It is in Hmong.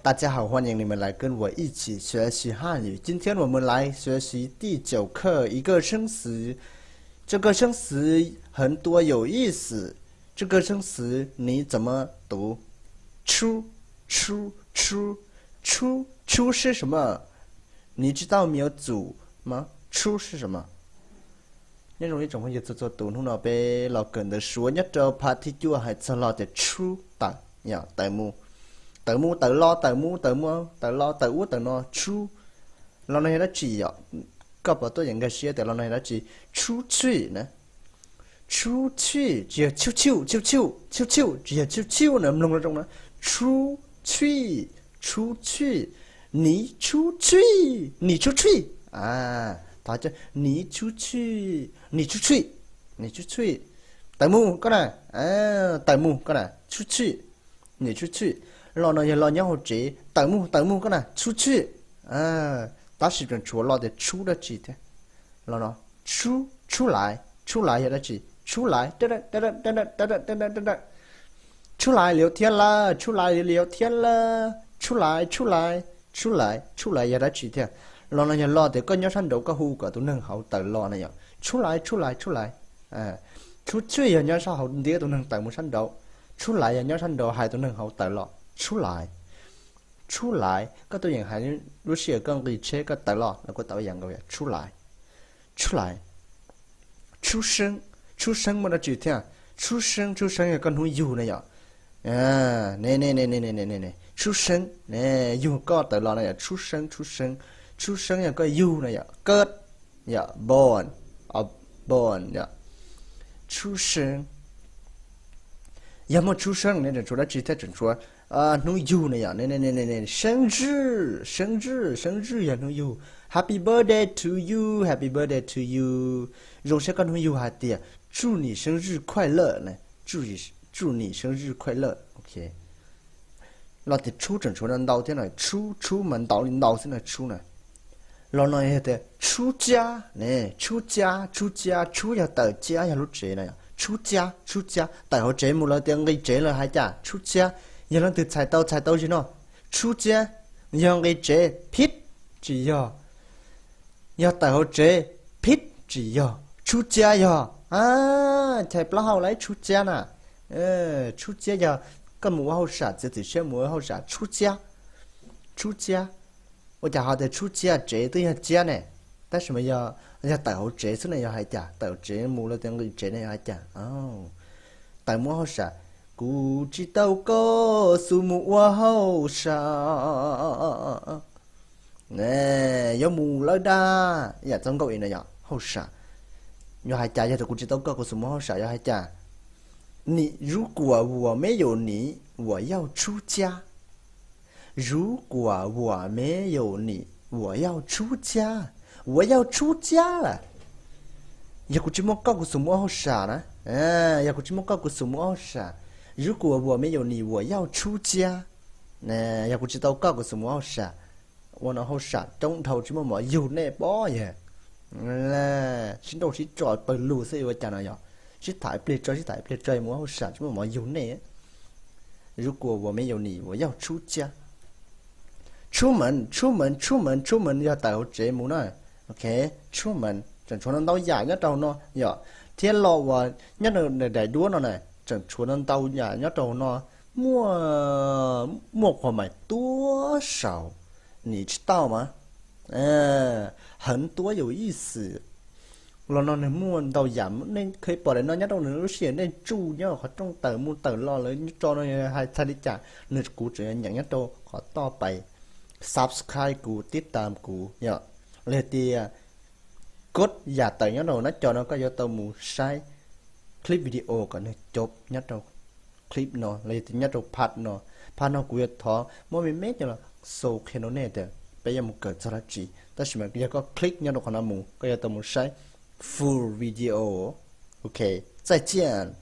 大家好，欢迎你们来跟我一起学习汉语。今天我们来学习第九课一个生词。这个生词很多有意思。这个生词你怎么读？Tshuj, tshuj, tshuj, tshuj, tshuj 是什么？你知道没有？Tshuj 吗？Tshuj 是什么？ Nyob zoo ib tsoom phooj ywg txhua txhua tus, hnub no peb los kawm ntawv Suav nyob rau phaj thib cuaj hais txog lo tias tshuj tawm, yog tawm mus, tawm mus tawm los, tawm mus tawm mus, tawm los tawm ub tawm no, tshuj. Lo no yog dab tsi yom? Koj puas tuaj yeem nkag siab tias lo no yog dab tsi? Tshuj tshwj na. Tshuj tshwj tsis yog tshuj tshwj, tshuj tshwj, tshuj tshwj tsis yog tshuj tshwj na, mloog zoo zoo na. Tshuj tshwj, tshuj tshwj, ni tshuj tshwj, ni tshuj tshwj. Thov, ni tshuj tshwj, ni tshuj tshwj, ni tshuj tshwj. Tawm mus koj na, tawm mus koj na, tshuj tshwj, ni tshuj tshwj. Lo no yog lo nyob hauv tsev, tawm mus tawm mus koj na, tshuj tshwj. Tab sis tseem tshuav lo tias tshuj dab tsi thiab? Lo no, tshuj, tshuj laiv, tshuj laiv yog dab tsi? Tshuj laiv, tshuj laiv liuv thiab lawm, tshuj laiv liuv thiab lawm, tshuj laiv, tshuj laiv, tshuj laiv, tshuj laiv yog dab tsi thiab? Lo no yog lo tias koj nyob sab nraud koj hu kom tus neeg hauv tawm los na yom, tshuj laiv, tshuj laiv, tshuj laiv. Tshuj tshwj yog nyob sab hauv ntiab tus neeg tawm mus sab nraud, tshuj laiv yog nyob sab nraud hais tus neeg hauv tawm los, tshuj laiv. Tshuj laiv, koj tuaj yeem hais lub sij hawm koj nqis tsheb koj tawm los los kuj tau ib yam nkaus, tshuj laiv, tshuj laiv. Tshuj seeb, tshuj seeb muaj dab tsi thiab? Tshuj seeb, tshuj seeb yog koj hnub yug na yom. Tshuj seeb, yug koj tawm los na yom, tshuj seeb, tshuj seeb. Tshuj seeb yog koj yug na yom, kawd, yom, born, born yom. Tshuj seeb, yog muaj tshuj seeb ne tseem tshuav dab tsi thiab? Tseem tshuav hnub yug na yom, seeb zwj, seeb zwj, seeb zwj yog hnub yug. Happy birthday to you, happy birthday to you. Zoo siab koj hnub yug hais tias 祝你生日快乐 na, 祝你生日快乐. Los tias tshuj tseem tshuav ntau thiab na, tshuj, tshuj mas ntau li ntau xwb na, tshuj na. Los no yog tias tshuj ciab ne, tshuj ciab, tshuj ciab, tshuj yog tawm, ciab yog lub tsev na, tshuj ciab, tshuj ciab, tawm hauv tsev mus lawv tias nqis tsev lawm hais cas? Tshuj ciab. Yog leej twg txhais tau txhais tau zim no, tshuj ciab. Yog nqis tsev, phib, tsis yog. Yog tawm hauv tsev, phib, tsis yog. Tshuj ciab yog, a, chais plaub hau lawm, tshuj ciab na. Tshuj ciab yog koj mus ua hauj sam, txiav txim siab mus ua hauj sam, tshuj ciab, tshuj ciab. Ua cas ho tias tshuj ciab, tsev twb yog ciab ne, tab sis mas yog, yog tawm hauv tsev xwb ne yog hais cas? Tawm hauv tsev mus lawv tias nqis tsev ne yog hais cas? Tawm mus ua hauj sam, kuv tsis tau koj xub mus ua hauj sam, yuav mus lawm dab, yam txoj nkauj ib no yog hauj sam. Yog hais cas? Yog tias kuv tsis tau koj kuv xub mus hauj sam yog hais cas? 你，如果我没有你，我要出家。 如果我没有你，我要出家，我要出家 了. Yog kuv tsis muaj koj kuv xub mus ua hauj sam na. Yog kuv tsis muaj koj kuv xub mus ua hauj sam. 如果我没有你，我要出家. Yog kuv tsis tau koj kuv xub mus ua hauj sam. Ua no hauj sam coob dhau tsis muaj mov yug nej pob yog. Sib nrauj sib tso pawg lug xwb ua cas no yog. Sib tham pliag tso sib tham pliag tso mus ua hauj sam tsis muaj mov yug nej. 如果我没有你，我要出家。 Tshuj mev, tshuj mev, tshuj mev, tshuj mev yog tawm hauv tsev mus na. Tshuj mev tseem tshuav ntau yam nyob rau hauv no yom. Thiab lo uas nyob daim duab no na, tseem tshuav ntau yam nyob rau hauv no. Muaj, muaj qhuas mais tuab saum, nim tsis tau mas, heev tuab yus ib xwm. Los no nws muaj ntau yam, nej kheev pom daim no nyob rau nws lub sij hawm nej tsuj nyob qhov rooj tawm mus tawm los lawv tso no hais txhais li cas, nws kuv tseem nyeem nyob rau qhov toj pais subscribe kuv, tib tas kuv yom. Los yog tias kod yam tawm nyob rau nab co no koj yuav tau mus saib clip video kom nws cov nyob rau clip no los yog tias nyob rau part no. Part no kuv yuav thov muab me me coj los xaus qhia rau nej tias peb yuav mus kawm txog dab tsi, tab sis mas yog koj click nyob rau qhov no mus koj yuav tau mus saib full video. Ok, 再见.